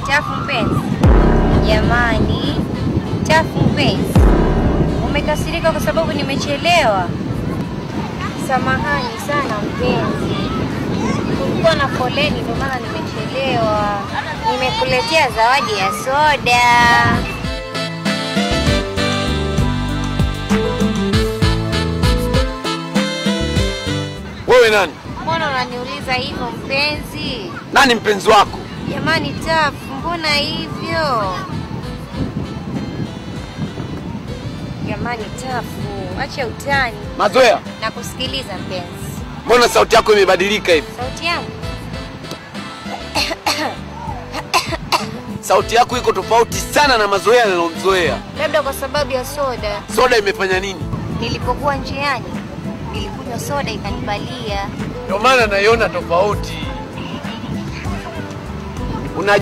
Tafu mpenzi. Jamani, Tafu mpenzi. Umekasirika kwa sababu nimechelewa? Samahani sana mpenzi. Kulikuwa na foleni ndio maana nimechelewa. Nimekuletea zawadi ya soda. Wewe nani? Mbona unaniuliza hivyo mpenzi? Nani mpenzi wako? Jamani Tafu, mbona hivyo? Jamani Tafu, acha utani. Mazoea. Nakusikiliza mpenzi. Mbona sauti yako imebadilika hivi? Sauti yangu? Sauti yako iko tofauti sana na mazoea nilomzoea. Labda kwa sababu ya soda. Soda imefanya nini? Nilipokuwa njiani nilikunywa soda ikanibalia. Ndio maana naiona tofauti.